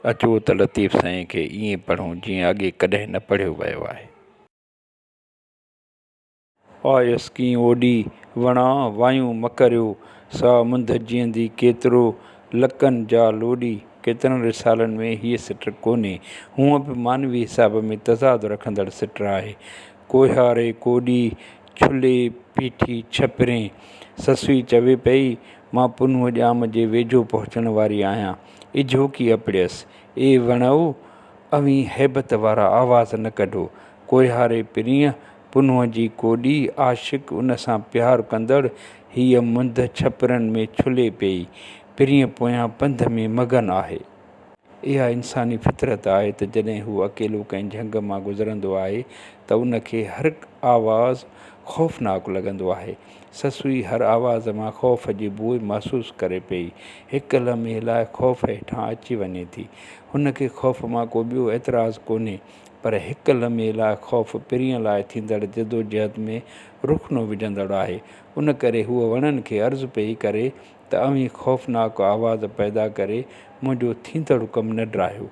اچو ته لطيف سائين کي ائين پڙهون جيئن اڳي ڪڏهن نه پڙهيو ويو آهي. آيس ڪين اوڏي، وڻان وايون م ڪريو، سا منڌ جيئندي ڪيترو، لڪن جا لوڏي. ڪيترن رسالن ۾ هيء سٽ ڪونهي. هونء به معنوي حساب ۾ تضاد رکندڙ سٽ آهي. ڪوهياري ڪوڏي، ڇلي پيٺي ڇپرين. سسئي چوي پئي، مان پنهونء ڄام جي ويجهو پهچڻ واري آهيان. اجهو ڪي اپڙيس. اي وڻؤ! اوهين هيبت وارا آواز نه ڪڍو. ڪوهياري پرينء، پنهونء جي ڪوڏي، عاشق، ان سان پيار ڪندڙ، هيء منڌ ڇپرن ۾ ڇلي پيئي. پرينء پويان پنڌ ۾ مگن آهي. اها انساني فطرت آهي ته جڏهن هو اڪيلو ڪنهن جهنگ مان گذرندو آهي ته ان کي هر آواز خوفناڪ لڳندو آهي. سسئي هر آواز مان خوف جي بوء محسوس ڪري پيئي. هڪ لمحي لاء خوف هيٺان اچي وڃي ٿي. هن کي خوف مان ڪو ٻيو اعتراض ڪونهي پر هڪ لمحي لاء خوف پرينء لاء ٿيندڙ جدوجهد ۾ رخنو وجهندڙ آهي. ان ڪري هوء وڻن کي عرض پيئي ڪري ته اوهين خوفناڪ آواز پيدا ڪري منهنجو ٿيندڙ ڪم نه ڊاهيو.